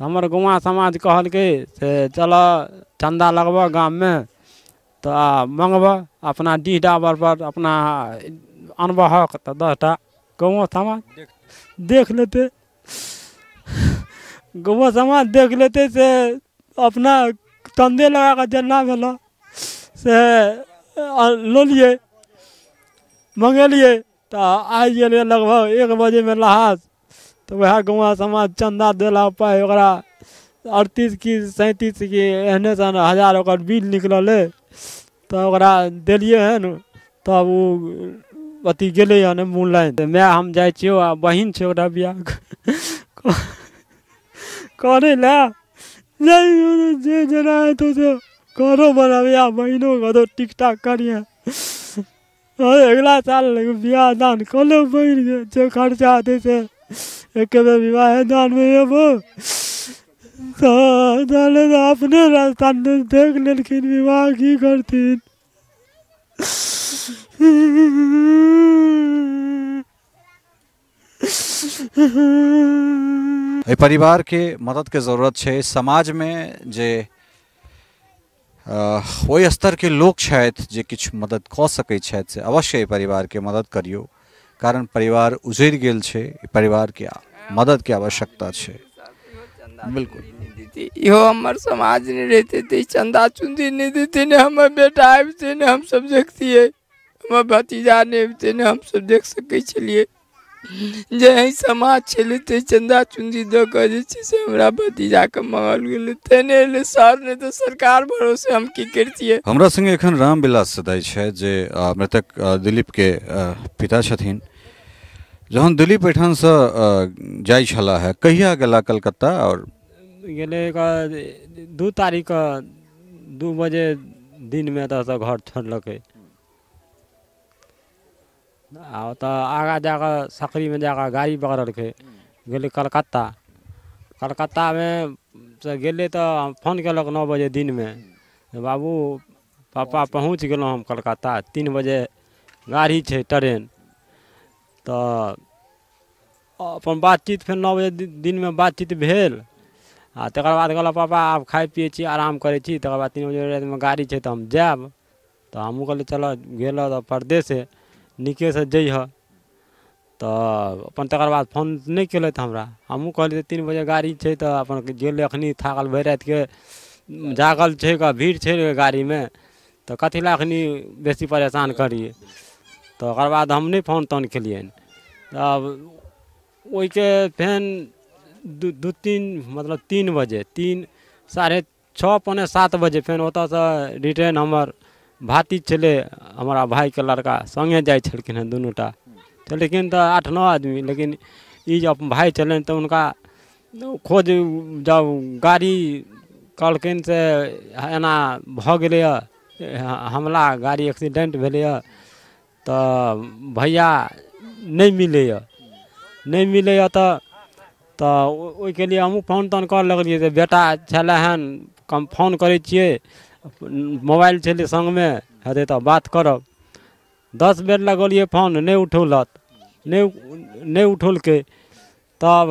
हमर गौआँ समाज कहलकै से चलऽ चन्दा लगबऽ गाममे तऽ मँगबऽ अपना डीह डाबर पर अपना अनबहक तऽ 10टा गौआँ समाज देख लेतै, गौआँ समाज देख लेतै से अपना चन्दे लगा कऽ जेना भेलऽ से लेलियै मँगेलियै। तऽ आइ गेलियै लगभग 1 बजेमे लहास, तऽ वएह गौआँ समाज चन्दा देला पाइ ओकरा 38 कि 37 कि एहने सन हजार ओकर बिल निकललै, तऽ ओकरा देलियै हन। तब ओ अथी गेलै हन मूल लाइन। तऽ माय हम जाइ छियौ आ बहिन छै ओकरा बियाह करै लए, जे जेना हेतौ से करो बनाबिया, बहिनो कतौ ठीक ठाक करिहे। अगिला साल बियाह दान कऽ लेब बहिनके, जे खर्चा हेतै से एके बेर विवाहे दानमे एबो। तऽ अपने रास्ता देख लेलखिन विवाह की करथिन। एहि परिवारके मददके जरूरत छै। समाजमे जे ओहि स्तरके लोक छथि जे किछु मदद कऽ सकै छथि से अवश्य एहि परिवारके मदद करियौ, कारण परिवार उजड़ि गेल छै, परिवारके मददके आवश्यकता छै। बिल्कुल इहो हमर समाज नहि रहितै तऽ चन्दा चुन्दी नहि देतै, ने हमर बेटा आबितै, ने हमसब देखतियै, हमर भतीजा नहि अबितै, ने हमसब देख सकै छलियै। जे एहि समाज छलै तऽ चन्दा चुन्दी दऽ कऽ जे छै से हमरा भतीजाके मङ्गल गेलै, तेँ नहि एलै सर, नहि तऽ सरकार भरोसे हम की करितियै। हमरा संगे एखन रामविलास सदाइ छथि जे मृतक दिलीपके पिता छथिन। जहन दिलीप एहिठामसँ जाइ छलाह है, कहिया गेला कलकत्ता? और गेलै 2 तारीख 2 बजे दिनमे एतऽसँ घर छोड़लकै आ ओतऽ आगाँ जाकऽ सकरीमे जाकऽ गाड़ी पकड़लकै, गेलै कलकत्ता। कलकत्तामे से गेलै तऽ फोन केलक 9 बजे दिनमे, बाबू पापा पहुँच गेलहुँ हम कलकत्ता, 3 बजे गाड़ी छै ट्रेन। तऽ अपन बातचीत फेर 9 बजे दिनमे बातचीत भेल आ तकर बाद कहलक पापा आब खाइ पियै छी आराम करै छी, तकर बाद 3 बजे रातिमे गाड़ी छै तऽ हम जायब। तऽ हमहूँ कहलियै चलऽ गेलऽ तऽ परदेसे नीकेसँ जइहऽ। तऽ अपन तकर बाद फोन नहि केलथि हमरा, हमहूँ कहलियै 3 बजे गाड़ी छै तऽ अपन गेलै एखनी थाकल भरि रातिके जागल छै भीड़ छै गाड़ीमे तऽ कथी लए एखनी बेसी परेशान करियै। तऽ ओकर बाद हम नहि फोन तोन केलियनि। तब ओहिके फेन 2 3 मतलब 3 बजे 3 साढ़े 6 पौने 7 बजे फेन ओतऽसँ रिटर्न हमर भातिज छलै, हमरा भाइके लड़का सङ्गे जाइ छलखिन हेँ दुनू टा छलखिन तऽ 8 9 आदमी, लेकिन ई जे अपन भाइ छलनि तऽ हुनका खोज जब गाड़ी कहलखिन से एना भऽ गेलैए हमला, गाड़ी एक्सीडेंट भेलैए तऽ भैया नहि मिलैए, नहि मिलैए तऽ ओहिके लिए हमहूँ फोन तोन करऽ लगलियै जे बेटा छलै हन कम फोन करै छियै, मोबाइल छलै सङ्गमे हेतै तऽ बात करब। 10 बेर लगौलियै फोन नहि उठौलक, नहि उठौलकै। तब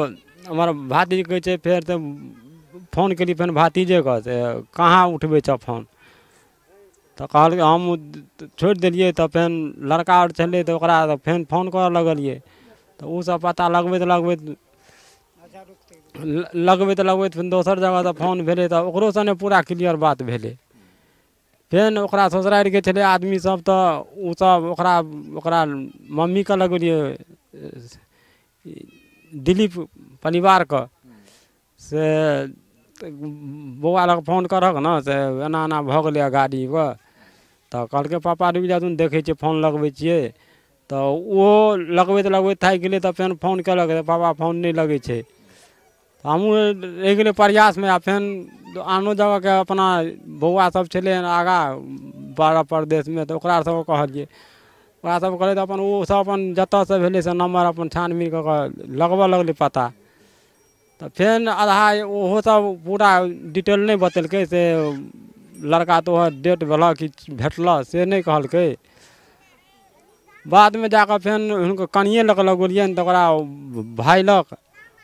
हमर भातिज कहै छै फेर तऽ फोन केलियै फेर भातिजेके से कहाँ उठबै छऽ फोन, तऽ कहलकै हम छोड़ि देलियै। तऽ फेर लड़का आओर छलै तऽ ओकरा फेर फोन करऽ लगलियै तऽ ओसब पता लगबैत लगबैत लगबैत लगबैत फेर दोसर जगह तऽ फोन भेलै तऽ ओकरोसँ नहि पूरा क्लियर बात भेलै। फेर ओकरा ससुरारिके छलै आदमी सब तऽ ओसब ओकरा ओकरा मम्मीके लगेलियै दिलीप परिवारके से बौआ लग फोन करहक ने से एना एना भऽ गेलैए गाड़ीके। तऽ कहलकै पापा रुकि जाथुन देखै छियै फोन लगबै छियै। तऽ ओहो लगबैत लगबैत थाकि गेलै तऽ फेर फोन केलक पापा फोन नहि लगै छै। हमहूँ रहि गेलियै प्रयासमे। आ फेर आनो जगहके अपना बौआ सब छलै हन आगाँ बारह परदेशमे तऽ ओकरा सबके कहलियै, ओकरा सबके कहलियै तऽ अपन ओ सब अपन जतऽसँ भेलै से नम्बर अपन छानबीन कऽ कऽ लगबऽ लगलै पता। तऽ फेर आधा ओहो सब पूरा डिटेल नहि बतेलकै से लड़का तोहर डेट भेलऽ कि भेटलऽ से नहि कहलकै। बादमे जाकऽ फेर हुनकर कनिए लऽ कऽ लगौलियनि तऽ ओकरा भाइ लग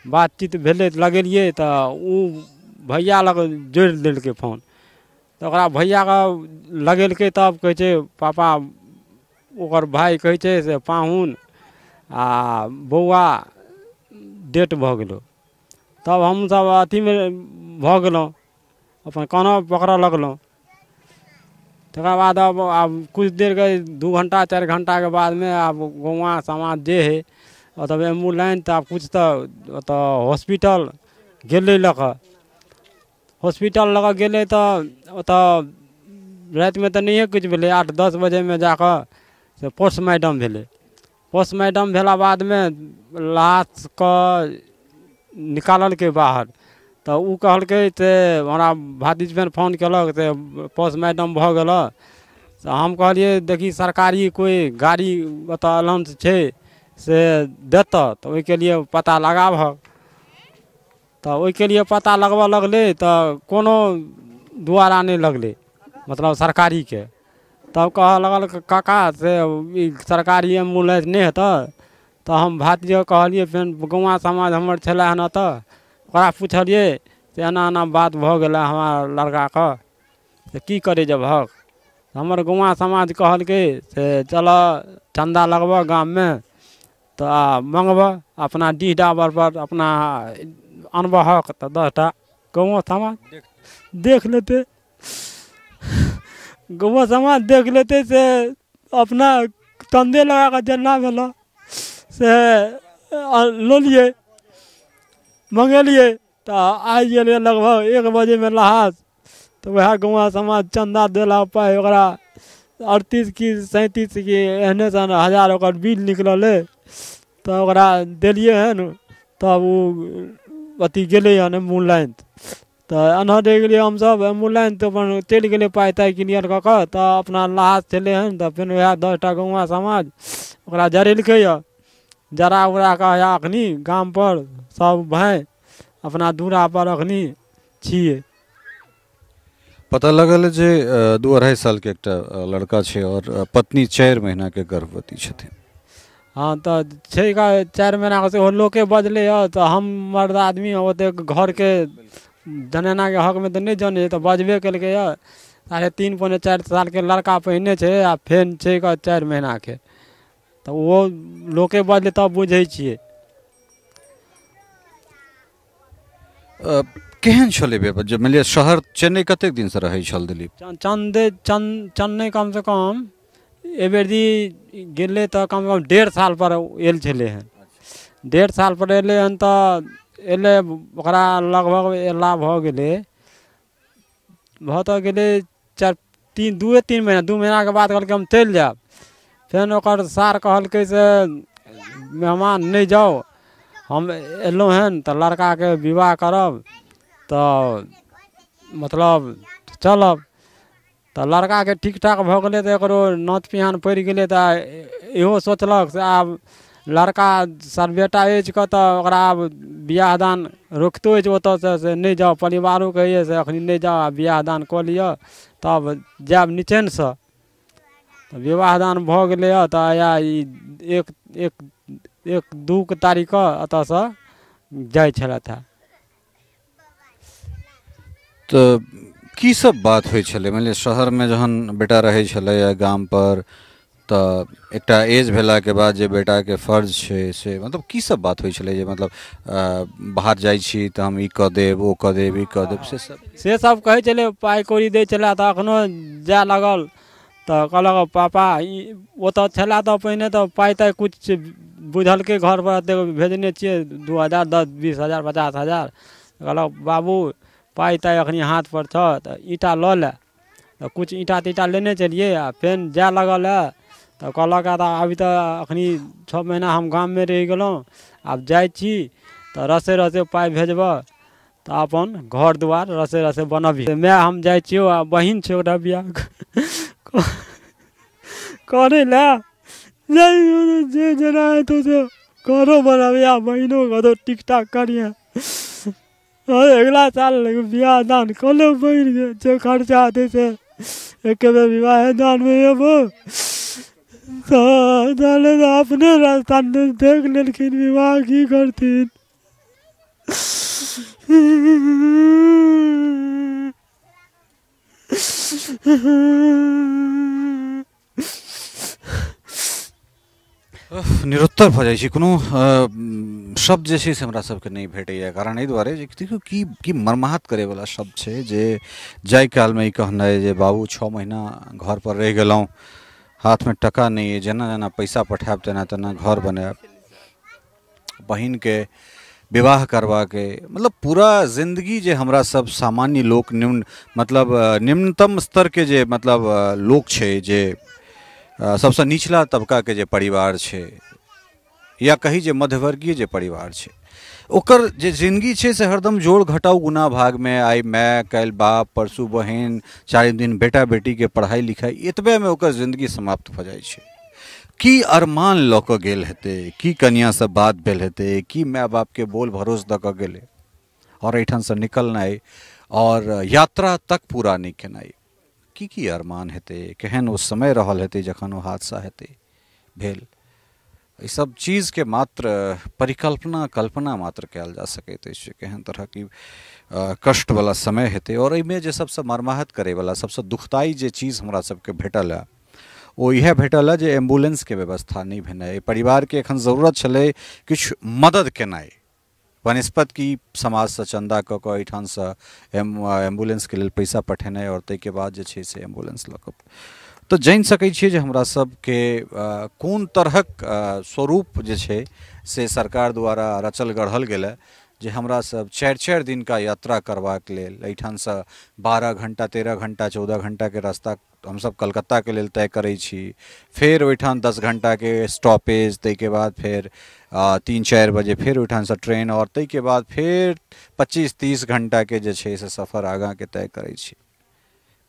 बातचीत भेलै तऽ लगेलियै तऽ ओ भैया लग जोड़ि देलकै फोन। तऽ ओकरा भैयाके लगेलकै तब कहै छै पापा, ओकर भाय कहै छै से पाहुन आ बौआ डेट भऽ गेलौ। तब हमसब अथीमे भऽ गेलहुँ, अपन कानऽ पकड़ऽ लगलहुँ। तकर बाद अब आब किछु देरके 2 घंटा 4 घंटाके बादमे आब गौआँ समाज जे हइ ओतऽ एम्बुलेंस तऽ आब किछु तऽ ओतऽ हॉस्पिटल गेलै लऽ कऽ। हॉस्पिटल लऽ कऽ गेलै तऽ ओतऽ रातिमे तऽ नहिए किछु भेलै, 8-10 बजेमे जाकऽ से पोस्टमार्टम भेलै। पोस्टमार्टम भेला बादमे लाशके निकाललकै बाहर। तऽ ओ कहलकै से हमरा भातिज फेर फोन केलक से पोस्टमार्टम भऽ गेल। तऽ हम कहलियै देखी सरकारी कोइ गाड़ी ओतऽ एलाउंस छै से देतऽ, तऽ ओहिके लिए पता लगाबहक। तऽ ओहिके लिए पता लगबऽ लगलै तऽ कोनो दुआरा नहि लगलै, मतलब सरकारीके। तब कहऽ लगल काका से ई सरकारी एम्बुलेंस नहि हेतऽ। तऽ हम भातिजके कहलियै, फेर गौआँ समाज हमर छलै हन ओतऽ, ओकरा पुछलियै से एना एना बात भऽ गेलै हमरा लड़काके, से की करै जेबहक। हमर गौआँ समाज कहलकै से चलऽ चन्दा लगबऽ गाममे तऽ मँगबऽ अपना डीह डाबर पर अपना अनबहक तऽ 10 टा गौआँ समाज देख लेतै। गौआँ समाज देख लेतै से अपना चन्दे लगा कऽ जेना भेलऽ से लऽ मँगेलियै। तऽ आइ गेलियै लगभग 1 बजेमे लहास। तऽ वएह गौआँ समाज चन्दा देला पाइ ओकरा 38 कि 37 कि एहने सन हजार ओकर बिल निकललै। तऽ ओकरा देलियै हन, तब ओ अथी गेलै हन एम्बुलेंस। तऽ एना रहि गेलियै हमसब, एम्बुलेंस तऽ अपन चलि गेलै पाइ ताइ क्लियर कऽ कऽ। तऽ अपना लहास छलै हन तऽ फेर वएह 10 टा गौआँ समाज ओकरा जरेलकै यऽ। जरा उरा कऽ अखनी गामपर सब भाय अपना दूरापर अखनी छियै। पता लगल जे 2-2.5 सालके एकटा लड़का छै और पत्नी 4 महीनाके गर्भवती छथिन। हँ तऽ छै 4 महीनाके सेहो लोके बजलै हँ। तऽ हम मर्द आदमी ओतेक घरके जनेनाके हकमे तऽ नहि जनै, तऽ बजबे केलकै हँ। 3.5 3.75 सालके लड़का पहिने छै आ फेर छै 4 महीनाके। तऽ ओहो लोके बजलै तब बुझै छियै। केहन छलै जे मानि लिअ शहर चेन्नई कतेक दिनसँ रहै छल दिलीप? चेन्नई कमसँ कम एहिबेर दी गेलै तऽ कमसँ कम 1.5 साल पर आयल छलै हन। 1.5 साल पर एलै हन तऽ एलै ओकरा लगभग एला भऽ गेलै, भऽ तऽ गेलै 2-3 महीना। 2 महीनाके बाद कहलकै हम चलि जायब। फेर ओकर सार कहलकै से मेहमान नहि जाउ, हम एलहुँ हन तऽ लड़काके विवाह करब तऽ मतलब चलब। तऽ लड़काके ठीक ठाक भऽ गेलै तऽ एकरो नोत पिहान पड़ि गेलै। तऽ इहो सोचलक से आब लड़का सर बेटा अछि कऽ तऽ ओकरा आब बियाह दान रोकितो अछि ओतऽसँ से नहि जाउ, परिवारो कहैए से अखनी नहि जाउ, आब बियाह दान कऽ लिअ तब जायब निचेनसँ। तऽ विवाह दान भऽ गेलै हँ। तऽ आया ई 1-2 तारीखके एतऽसँ जाइ छलथि हँ। तऽ की सब बात होइ छलै? मानि लिअ शहरमे जहन बेटा रहै छलै या गामपर, तऽ एकटा एज भेलाके बाद जे बेटाके फर्ज छै से मतलब की सब बात होइ छलै जे मतलब बाहर जाइ छी तऽ हम ई कऽ देब, ओ कऽ देब, ई कऽ देब, से सब? से सब कहै छलै, पाइ कौड़ी दै छलै। तऽ एखनो जाय लागल तऽ कहलक पापा ई ओतऽ छलै तऽ पहिने तऽ पाइ ताइ किछु बुझलकै, घरपर एतेक भेजने छियै 2000 10 20 हजार 50 हजार। कहलक बाबू पाइ ताइ अखनी हाथपर छऽ तऽ ईंटा लऽ ले। तऽ किछु ईंटा तींटा लेने चलियै। आ फेर जाय लगल हए तऽ कहलक तऽ अभी तऽ अखनी 6 महीना हम गाममे रहि गेलहुँ, आब जाइ छी तऽ रसे रसे पाइ भेजबह तऽ अपन घर दुआर रसे रसे बनबही। माय हम जाइ छियौ आ बहिन छै ओकरा बियाह करै लए, जे जेना हेतौ से घरो बनाबी आ बहिनो कतौ ठीक ठाक करिहे। अगिला साल बियाह दान कऽ लेब बहिनके, जे खर्चा हेतै से एके बेर विवाहे दानमे एबो। तऽ अपने रास्ता देख लेलखिन विवाह की करथिन। निरुत्तर भऽ जाइ छी। कोनो शब्द जे छै से हमरा सबके नहि भेटैए, कारण एहि दुआरे जे देखियौ की की मर्माहत करैवला शब्द छै जे जाहि कालमे ई कहनाइ जे बाबू 6 महीना घरपर रहि गेलहुँ, हाथमे टका नहि अइ, जेना जेना पैसा पठायब तेना तेना घर बनायब, बहिनके विवाह करबाके, मतलब पूरा जिंदगी जे हमरा सब सामान्य लोक निम्न मतलब निम्नतम स्तरके जे मतलब लोक छै, जे सबसँ निचला तबकाके जे परिवार छै या कही जे मध्यवर्गीय जे परिवार छै, ओकर जे जिंदगी छै से हरदम जोड़ घटाव गुना भागमे, आइ माय काल्हि बाप परसू बहिन 4 दिन बेटा बेटीके पढ़ाइ लिखाइ, एतबेमे ओकर जिंदगी समाप्त भऽ जाइ छै। की अरमान लऽ कऽ गेल हेतै, की कनियाँसँ बात भेल हेतै, की माय बापके बोल भरोस दऽ कऽ गेलै, आओर एहिठामसँ निकलनाइ आओर यात्रा तक पूरा नहि केनाइ, की की अरमान हेतै, केहन ओ समय रहल हेतै जखन ओ हादसा हेतै भेल। एहि सब चीजके मात्र परिकल्पना कल्पना मात्र कयल जा सकैत अछि केहन तरहक ई कष्टवला समय हेतै। आओर एहिमे जे सबसँ मर्माहत करैवला सबसँ दुखदायी जे चीज हमरा सबके भेटल है ओ इएह भेटल है जे एम्बुलेंसके व्यवस्था नहि भेनाइ। परिवारके एखन जरूरत छलै किछु मदद केनाइ, बनस्पत कि समाजसँ चन्दा कऽ कऽ एहिठामसँ एम्बुलेंसके लेल पैसा पठेनाइ आओर ताहिके बाद जे छै से एम्बुलेंस लऽ कऽ। तऽ जानि सकै छियै जे हमरा सबके कोन तरहक स्वरूप जे छै से सरकार द्वारा रचल गढ़ल गेलै जे हमरा सब 4-4 दिनका यात्रा करबाक लेल एहिठामसँ 12 घंटा 13 घंटा 14 घंटाके रास्ता हमसब कलकत्ताके लेल तय करै छी, फेर ओहिठाम 10 घंटाके स्टॉपेज, ताहिके बाद फेर 3-4 बजे फेर ओहिठामसँ ट्रेन, आओर ताहिके बाद फेर 25-30 घंटाके जे छै से सफर आगाँके तय करै छी।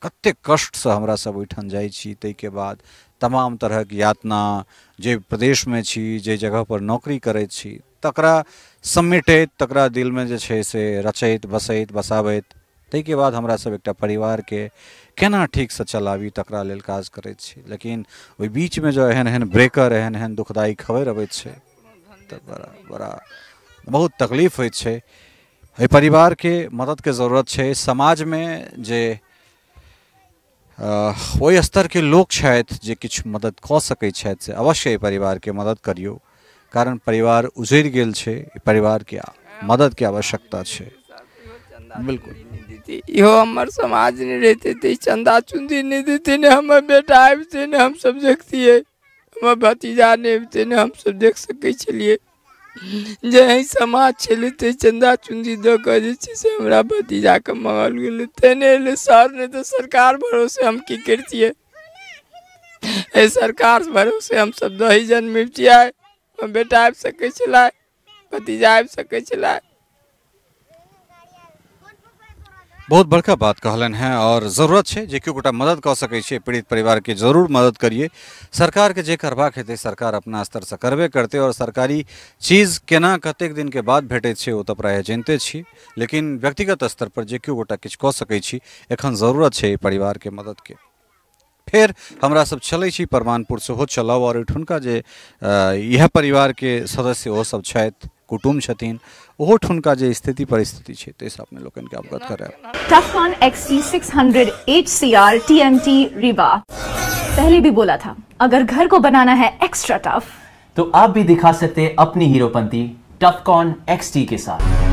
कतेक कष्टसँ हमरा सब ओहिठाम जाइ छी। ताहिके बाद तमाम तरहक यातना, जे प्रदेशमे छी, जे जगहपर नौकरी करैत छी, तकरा समेटैत, तकरा दिलमे जे छै से रचैत बसैत बसाबैत, ताहिके बाद हमरा सब एकटा परिवारके केना ठीकसँ चलाबी तकरा लेल काज करैत छी। लेकिन ओहि बीचमे जँ एहन एहन ब्रेकर, एहन एहन दुखदायी खबरि अबैत छै तऽ बड़ा बड़ा बहुत तकलीफ होइत छै। एहि परिवारके मददके जरूरत छै। समाजमे जे ओहि स्तरके लोक छथि जे किछु मदद कऽ सकै छथि से अवश्य एहि परिवारके मदद करियौ, कारण परिवार उजड़ि गेल छै, परिवारके मददके आवश्यकता छै। बिल्कुल इहो हमर समाज नहि रहितै तऽ चन्दा चुन्दी नहि देतै, ने हमर बेटा आबितै, ने हमसब देखतियै, हमर भतीजा नहि अबितै, ने हमसब देख सकै छलियै। जे एहि समाज छलै तऽ चन्दा चुन्दी दऽ कऽ जे छै से हमरा भतीजाके मङ्गल गेलै, तेने एलै सर, नहि तऽ सरकार भरोसे हम की करितियै। एहि सरकार भरोसे हमसब दही जनमितियै, हमर बेटा आबि सकै छलै, भतीजा आबि सकै छलै। बहुत बड़का बात कहलनि हैं और जरूरत छै जे केओ गोटा मदद कऽ सकै छै पीड़ित परिवारके जरूर मदद करिए। सरकारके जे करबाक हेतै सरकार अपना स्तरसँ करबे करतै, और सरकारी चीज केना कतेक दिनके बाद भेटैत छै ओ तऽ प्रायः जानिते छी, लेकिन व्यक्तिगत स्तर पर जे केओ गोटा किछु कऽ सकै छी एखन जरूरत छै परिवारके मददके। फेर हमरा सब चलै छी परमानपुर सेहो चलब, और एहिठुनका जे इएह परिवारके सदस्य ओ सब छथि, कुटुम्ब छथिन, ओहो ठुनका जे स्थिति परिस्थिति छै ताहिसँ अपने लोकनिके अवगत करायब। Tufcon XT600 HCR TMT Rewa, पहले भी बोला था अगर घर को बनाना है एक्स्ट्रा टफ तो आप भी दिखा सकते हैं अपनी हीरोपंती टफकॉन XT के साथ।